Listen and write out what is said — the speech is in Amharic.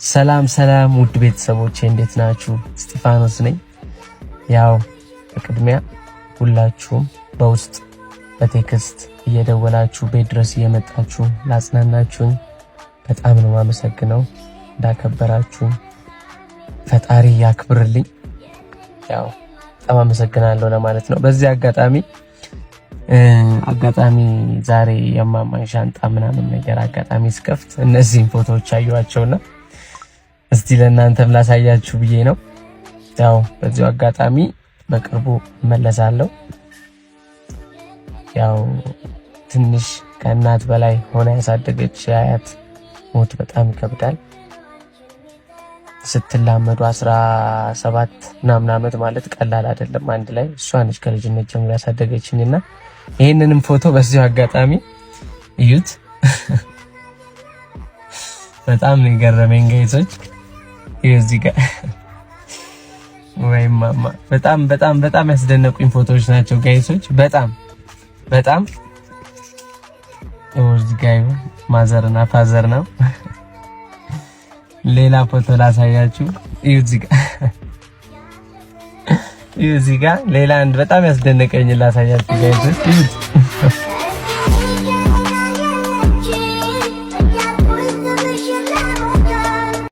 ሰላም ሰላም፣ ውድ ቤተሰቦቼ፣ እንዴት ናችሁ? እስጢፋኖስ ነኝ። ያው በቅድሚያ ሁላችሁም በውስጥ፣ በ text እየደወላችሁ፣ ቤት ድረስ እየመጣችሁ ላጽናናችሁኝ በጣም ነው የማመሰግነው። እንዳከበራችሁኝ ፈጣሪ ያክብርልኝ። ያው በጣም አመሰግናለሁ ለማለት ነው። በዚህ አጋጣሚ ዛሬ የማማን ሻንጣ ምናምን ነገር አጋጣሚ ስከፍት እነዚህን ፎቶዎች አየኋቸውና እስቲ ለእናንተም ላሳያችሁ ብዬ ነው። ያው በዚሁ አጋጣሚ በቅርቡ እመለሳለሁ። ያው ትንሽ ከእናት በላይ ሆና ያሳደገች የአያት ሞት በጣም ይከብዳል። ስትላመዱ 17 ምናምን ዓመት ማለት ቀላል አይደለም። አንድ ላይ እሷ ነች ከልጅነት ጀምሮ ያሳደገችኝ እና ይህንንም ፎቶ በዚሁ አጋጣሚ እዩት። በጣም ነው የገረመኝ guys ኦች። እዚህ ጋር ወይ ማማ፣ በጣም በጣም በጣም ያስደነቁኝ ፎቶዎች ናቸው guys ኦች። በጣም በጣም። እዚህ ጋር mother እና father ነው። ሌላ ፎቶ ላሳያችሁ። እዩ እዚህ ጋር፣ እዩ እዚህ ጋር፣ ሌላ አንድ በጣም ያስደነቀኝ ላሳያችሁ guys ኦች። እዩት።